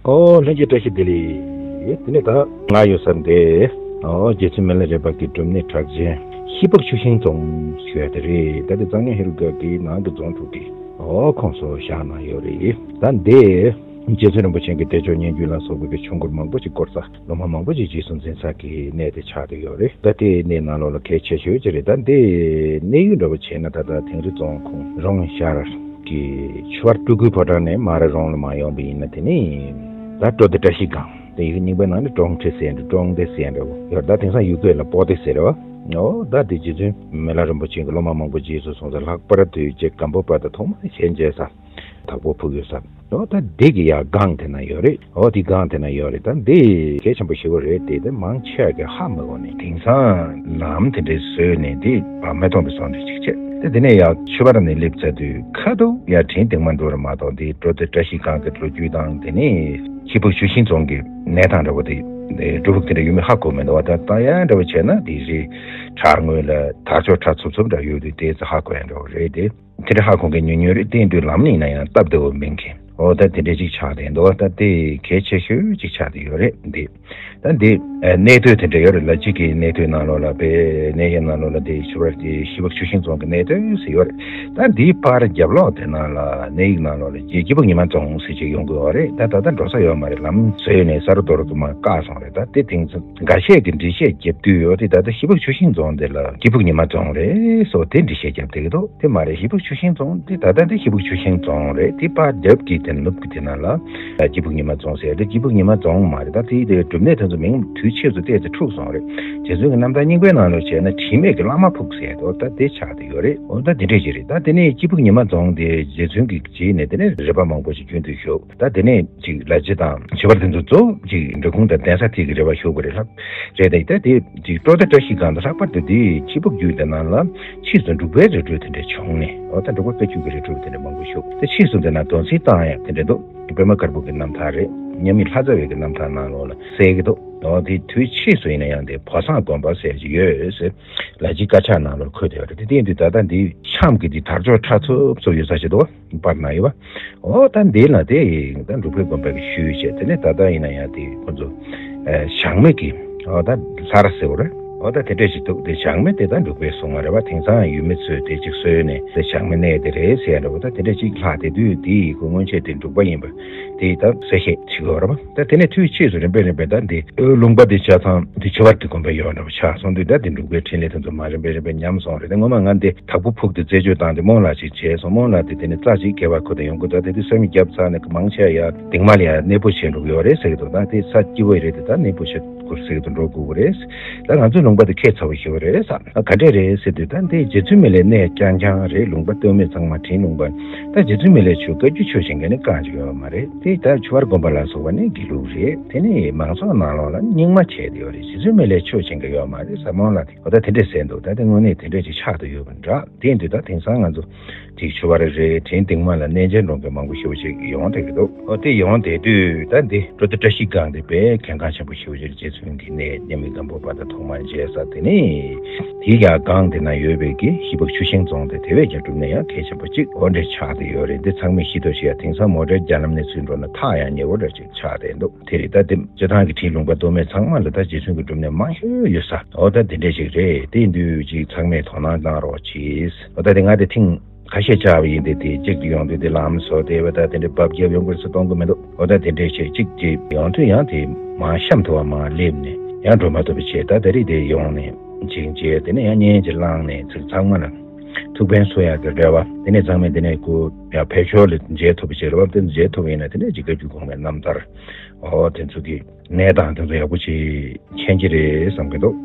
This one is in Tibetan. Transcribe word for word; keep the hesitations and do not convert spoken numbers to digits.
ཨོ་ལྷན་རྒྱས་བཀྲ་ཤིས་བདེ་ལེགས། དེ་ནས་ད་ང་ཡོད་ས་འདི་ཨོ་རྗེ་བཙུན་མི་ལ་རས་པ་གི་སྒྲུབ་གནས་གྲགས་ཅན་ཤིས་པ་ཆུ་ཤིང་རྫོང་ཞུ་ཡ་དེ་རེད། ད་དེ་གཙང་ཉན་ཧེ་རུ་ཀ་གི་ནང་གི་རྫོང་དྲུག་གི་ཨོ་ཁོངས་སུ་བཞག་གནང་ཡོད་རེད། ད་འདི་རྗེ་བཙུན་རིན་པོ་ཆེ་གི་བདེ་མཆོག་སྙན་བརྒྱུད་ལ་སོགས་པའི་གི་ཆོས་འཁོར་མང་པོ་ཞིག་བསྐོར་ས། སློབ་མ་མང་པོ་ཞིག་རྗེས་སུ་འཛིན་ས་གི་གནས་དེ་ཆགས་བསྡད་ཡོད་རེད། ད་དེ་གནས་ནང་ལོགས་ལ་གལ་ཆེ་ཤོས་ཅིག་རེད། ད་འདི་གནས་ཡུལ་འདྲ་བོ་བྱས་ན་ད་ལྟ་དིང་རི་རྫོང་ཁོངས་རོང་ཤར་གྱི་ཆུ་བར་སྤྲུལ་སྐུའི་ཕོ་བྲང་ནས་མར་རོང་ལ་མར་ཡོང་པ་ཡིན་ན། དེ་ནས་ད་སྤྲོ་བདེ་བཀྲ་ཤིས་སྒང་དེ་ཡིག་རྙིང་པའི་ནང་ནས་ཀྲོང་ཁྲེ་ཟེར་འདྲ་ཀྲོང་སྡེ་ཟེར་འདྲ་བོ་ཡོད། ད་དེང་སང་ཡུལ་སྐད་ལ་སྤོ་སྡེ་ཟེར་རེད་བ། ཨོ་ད་དེ་རྗེ་བཙུན་མི་ལ་རིན་པོ་ཆེ་གི་སློབ་མ་མང་པོ་རྗེས་སུ་བཟུང་ས། ལྷག་པར་དུས་རྗེ་སྒམ་པོ་པ་དང་ཐོག་མར་ཞལ་མཇལ་ས། དྭགས་པོ་ཕུག་ཡོད་ས། ཨོ་ད་འདི་གི་ཡ་སྒང་དེ་ན་ཡོད་རེད། ཨོ་དེ་སྒང་དེ་ན་ཡོད་རེད། ད་འདི་གལ་ཆེན་པོ་ཞེ་པོ་རེད། དེ་དེ་མང་ཆེ་བ་གི་ཧ་མི་གོ་ནས། དེང་སང་ལམ་དེ་འདྲའི་བཟོས་ནས་འདི་བ་མེ་ཏོག་པའི་སོང་དུ་ཅིག་བྱས། དེ་དེ་ནས་ཡ་ཆུ་བར་ནས་སླེབས་ཚར་དུས་ཁ་ཐུག་ཡ་དྲིན་དེང་མ་འགྲོ་རེད་མ་གཏོགས། འདི་སྤྲོ་བདེ་བཀྲ་ཤིས་སྒང་གི་ལོ་རྒྱུས་དང་། དེ་ནས་ཤིས་པ་ཆུ་ཤིང་རྫོང་གི་གནས་སྟངས་འདྲ་བོ་དེ་སྒྲུབ་ཕུག་དེ་འདྲ་ཡོད་མེད་ཧ་གོ་མི་འདུག་བ། ད་ད་ཡ་འདྲ་བོ་བྱས་ན་འདི་རི་བྲག་ངོས་ལ་དར་ལྕོག་ཁྲ་ཚུབ་ཚུབ་འདྲ་ཡོད་དུས་དེ་ཚོ་ཧ་གོ་ཡ་འདྲ་བོ་རེད་དེ། དེ་འདྲ་ཧ་གོ་མཁན་ཉུང་ཉུང་རེད། དེ་ཡིན་དུས་ལམ་ནི་ཡིན་ན་ཡང་སྟབས་བདེ་བོ་མིན་མཁན། འོ་ད་དེ་འདྲ་ཅིག་ཆགས་བསྡད་འདུག་ད་དེ་གལ་ཆེ་ཤོས་ཅིག་ཆགས་བསྡད་ཡོད་རེད་འདི། ད་འདི་གནས་སྟོད་དེ་འདྲ་ཡོད་རེད། ལ་གཅིག་གི་གནས་སྟོད་ནང་ལོགས་ལ་པའི་གནས་ཡུལ་ནང་ལོགས་ལ་དེ་ཆུ་བར་དེ་ཤིས་པ་ཆུ་ཤིང་རྫོང་གི་གནས་སྟོད་ཟེར་ཡོད་རེད། ད་འདིའི་ཕར་རྒྱབ་ལོགས་དེ་ནང་ལ་གནས་ཡིག་ནང་ལོགས་ལ་སྐྱིད་སྐྱིད་པ་ཉི་མ་རྫོང་ཟེར་ཅིག་ཡོང་གི་ཡོད་རེད། ད་ད་ལྟ་འགྲོ་ས་ཡོད་མ་རེད། ལམ་བཟོས་ནས་ས་རུ་རྡོ་རུ་དུ་མ་བཀག་སོང་རེད། ད་དེ་དེང་ཚོ་འགའ་ཤས་ཀྱིས་འགྲེལ་བཤད་རྒྱབ་དུས་ཡོད་དེ། ད་ལྟ་ཤིས་པ་ཆུ་ཤིང་རྫོང་དེ་ལ་སྐྱིད་ཕུག་ཉི་མ་རྫོང་རེད་སོགས་དེ་འགྲེལ་བཤད་རྒྱབ་བསྡད་ཀྱི་འདུག་དེ་མ་རེད། ཤིས་པ་ཆུ་ཤིང་རྫོང་དེ་ད་ལྟ་དེ་ཤིས་པ་ཆུ་ཤིང་རྫོང་རེད། དེ་ཕར་རྒྱབ་ཀྱི་དེ་ནུབ་ཀྱི་དེ་ན་ལ་སྐྱིད་ཕུག་ཉི་མ་རྫོང་ཟེར། དེ་སྐྱིད་ཕུག་ཉི་མ་རྫོང་མ་རེད། ད་དེ་དེ་སྒྲུབ་གནས་དེ་ཚོ་མིང་དུས་ཆེས་སུ་བལྟས་ཚེ་འཁྲུགས་སོང་རེད། རྗེ་བཙུན་གྱི་རྣམ་ཐར་རྙིང་པའི་ནང་ལ་བྱས་ན་དྲི་མེད་ཀྱི་བླ་མ་ཕུག་ཟེར་དོ། ད་དེ་ཆགས་བསྡད་ཡོད་རེད། འོ་ད་དེ་འདྲས་ཅིག་རེད། ད་དེ་ནས་སྐྱིད་ཕུག་ཉི་མ་རྫོང་དེ་རྗེ་བཙུན་གྱི་རྗེས་ནས་དེ་ནས་རས་པ་མང་པོ་ཞིག་རྒྱུན་དུ་བཞུགས། ད་དེ་ནས་ཅིག་ལ་རྗེ་དང་ཆོས་པ་དེ་ཚོ་གཙོ་བོ་ཅིག་འབྲི་གུང་དང་གདན་ས་དེ་གི་རས་པ་བཞུགས་པ་རེད་ལབ། རེད་དེ་ད་དེ་ཅིག་སྤྲོ་བདེ་བཀྲ་ཤིས་སྒང་དང་ལྷག་པར་དུ་དེ་ཤིས་པ་རྒྱུད་དེ་ནང་ལ་ཕྱིས་སུ་འབྲུག་པའི་རི་ཁྲོད་དེ་འདྲ་བྱུང་ནས། འོ་ད་འབྲུག་པ་བཀའ་བརྒྱུད་ཀྱི་རི་ཁྲོད་དེ་འདྲ་མང་པོ་བཞུགས། དེ་ཕྱིས་སུ་དེ་ན་གདུང་སེམས་བཏང་ཡག་དེ་འདྲ་འདུག་པདྨ་དཀར་པོ་གི་རྣམ་ཐར་རེད། མཉམ་མེད་ལྷ་རྩ་བའི་གི་རྣམ་ཐར་ནང་ལོགས་ལ་གསལ་གི་འདུག་འོ་དེ་དུས་ཕྱིས་སུ་ཡིན་ན་ཡང་དེ་བོ་བཟང་དགོན་པ་ཟེར་གྱི་ཡོད་ཟེར། ལ་གཅིག་དཀར་ཆག་ནང་ལོགས་འཁོད་བསྡད་ཡོད་རེད། དེ་སྟེང་དུ་ད་ལྟ་འདི་གཤམ་གྱི་འདི་དར་ལྕོག་ཁྲ་ཚུབ་ཚུབ་ཡོད་ས་ཞིག་འདུག་བ། པར་ན་ཡོད་བ། འོ་ད་འདི་ལ་དེ་ད་འབྲུག་པའི་དགོན་པ་གི་ཤུལ་བྱས། དེ་ནས་ད་ལྟ་ཡིན་ན་ཡང་དེ་ཁོ་ཚོ་ཨ་ཞང་མི་གི་འོ་ད་ལྷ་ར་ཟེར་བ་རེད། འོ་ད་དེ་འདྲས་ཞིག་འདུག་དེ་ཞང་མི་དེ་ད་འབྲུག་པའི་སྲུང་མ་རེད་བ། དེང་སང་ཡུལ་མི་ཚོས་དེ་ཅིག་གསོལ་ནས་དེ་ཞང་མི་གནས་དེ་རེད་ཟེར་ཡ་འདྲ་བོ། ད་དེ་འདྲས་ཅིག་ལྷག་དེ་དུས་དེ་ཁོ་སྔོན་ཆད་དེ་འབྲུག་པ་ཡིན་པ་དེ་ད་གསལ་བཤད་བྱེད་དགོས་རེད་བ། ད་དེ་ནས་དུས་ཕྱིས་སུ་རིམ་པས་རིམ་པས་ད་འདི་ལུང་པ་འདི་ཆ་ཚང་འདི་ཆུ་བར་གྱི་དགོན་པ་ཡོད་འདྲ་བོ་ཆགས་སོང་དུས། ད་འདི་འབྲུག་པའི་འཕྲིན་ལས་དེ་ཚོ་མར་རིམ་པས་རིམ་པས་ཉམས་སོང་རེད། དེ་སྔོན་མ་ང་འདི་དྭགས་པོ་ཕུག་ཏུ་རྩད་གཅོད་བཏང་སྟེ་རྨོངས་ལ་ཅིག་བྱས་སོང་། རྨོངས་ལ་དེ་དེ་ནས་རྩ་ཅིག་བརྒལ་བར་ཁོ་དང་ཡོང་གི་འདུག་དེ་དུས་བསམ་ཡས་བརྒྱབ་ཚར་ནས་མང་ཆེ་ཡ་སྡིགས་མ་ལ་ཡ་གནས་སྤོ་བྱས་འགྲོ་གི་ཡོད་རེད་ཟེར་གི་འདུག་ད་དེ་ས་སྐྱིད་པོ་རེད་དེ་ད་གནས་སྤོ་བྱེད་དགོས་ཟེར་གི་འདུག་འགྲོ་དགོས་ཀྱི་རེད། ད་ང་ཚོའི་ལུང་པ་དེ་ཁྱད་མཚར་པོ་ཞིག་རེད་ས། ག་འདྲས་རེད་ཟེར་དུས་ད་འདི་རྗེ་བཙུན་མི་ལའི་གནས་རྐྱང་རྐྱང་རེད། ལུང་པ་སྟོད་སྨད་ཚང་མ་དྲིན་ལུང་པ། ད་རྗེ་བཙུན་མི་ལའི་ཆོས་བཀའ་བརྒྱུད་ཆོས་བྱེད་མཁན་ནི་རྐང་གཅིག་ཡོད་མ་རེད། དེ་ད་ཆུ་བར་དགོན་པ་ལ་སོགས་པ་ནི་དགེ་ལུགས་རེད། དེ་ནི་མང་ཚོགས་ནང་ལོགས་ལ་རྙིང་མ་བྱས་དེ་ཡོད་རེད། རྗེ་བཙུན་མི་ལའི་ཆོས་བྱེད་མཁན་ཡོད་མ་རེད་ཟེར་མོ་ལ། དེ་འོ་ད་དེ་འདྲས་ཟེར་འདུག་ད་དེ་དངོས་གནས་དེ་འདྲས་ཅིག་ཆགས་བསྡད་ཡོད་པ་འདྲ། དེ་ཡིན་དུས་ད་དེང་སང་ང་ཚོ་ཅིག་ཆུ་བར་རེད། དྲིན་དེང་མ་ལ་གནས་མཇལ་འགྲོ་མཁན་མང་པོ་ཞེ་པོ་ཅིག་ཡོང་བསྡད་ཀྱི་འདུག་འོ་དེ་ཡོང་བསྡད་དུས་ད་འདི་སྤྲོ་བདེ་བཀྲ་ཤིས་སྒང་དེ་དཔེ་གལ་འགངས་ཆེན་པོ་ཞེ་པོ་ཅིག་རྗེ་བཙུན་གྱི་གནས་མཉམ་མེད་སྒམ་པོ་པ་དང་ཐོག་མར་མཇལ་ས་དེ་ནི། དེའི་ཡང་སྒང་དེ་ན་ཡོད་པའི་གི་ཤིས་པ་ཆུ་ཤིང་རྫོང་དེ་དེ་བས་ཀྱང་སྒྲུབ་གནས་ཡང་གལ་ཆེན་པོ་ཅིག་འོ་འདྲས་ཆགས་བསྡད་ཡོད་རེད། འདི་ཚང་མས་ཤེས་རྟོགས་བྱེད་ཡ། དེང་སང་མོ་ཊའི་རྒྱ་ལམ་ནས་ཚུར་འགྲོ་ན་ཐག་ཡང་ཉེ་བོ་འདྲ་ཅིག་ཆགས་བསྡད་འདུག་དེ་རེད། ད་དེ་སྤྱི་བཏང་གི་དྲིན་ལུང་པ་མདོ་སྨད་ཚང་མ་ལ་ད་རྗེ་བཙུན་གྱི་སྒྲུབ་གནས་མང་ཤོས་ཡོད་ས། འོ་ད་དེ་འདྲས་ཞིག་རེད། དེ་ཡིན་དུས་ཅིག་ཚང་མས་དོ་སྣང་གནང་རོགས་གྱིས། འོ་ད་དེ་ང་དེ་ཐེངས་ཁ་ཤས་བཅར་བ་ཡིན་ཏེ། དེ་གཅིག་ཏུ་ཡོང་དུས་དེ་ལམ་བཟོ་དེ་བ་ད་དེ་འདྲས་འབབ་རྒྱབ་ཡོང་དགོས་སུ་གཏོང་གི་མི་འདུག་འོ་ད་དེ་འདྲས་ཞིག་གཅིག་ཅིག་ཡོང་དུས་ཡང་དེ་མ་གཤམ་དུ་བ་མ་སླེབས་ནས་ཡང་འགྲོ་མ་ཐུབ་པ་བྱས། ད་དེ་རིགས་དེ་ཡོང་ནས་ཅིག་མཇལ། དེ་ནས་ཡང་བརྙན་ཅིག་བླངས་ནས་ཚིག་ཚང་མ་ལ་ཐུགས་ཕན་གསོ་ཡག་གི་རེ་བ། དེ་ནས་ཚང་མས་དེ་ནས་ཁོ་ཡང་ཕེབས་ཞོར་ལ་མཇལ་ཐུབ་པ་བྱེད་རེ་བ། དེ་མཇལ་ཐུབ་པ་ཡིན་ན་དེ་ནས་འཇིགས་སྐར་རྒྱུད་གོང་མའི་རྣམ་ཐར་འོ་དེ་ཚོ་གི་གནས་སྟངས་དེ་ཚོ་ཡག་པོ་ཅིག་མཁྱེན་གྱི་རེད་བསམ་གྱི་འདུག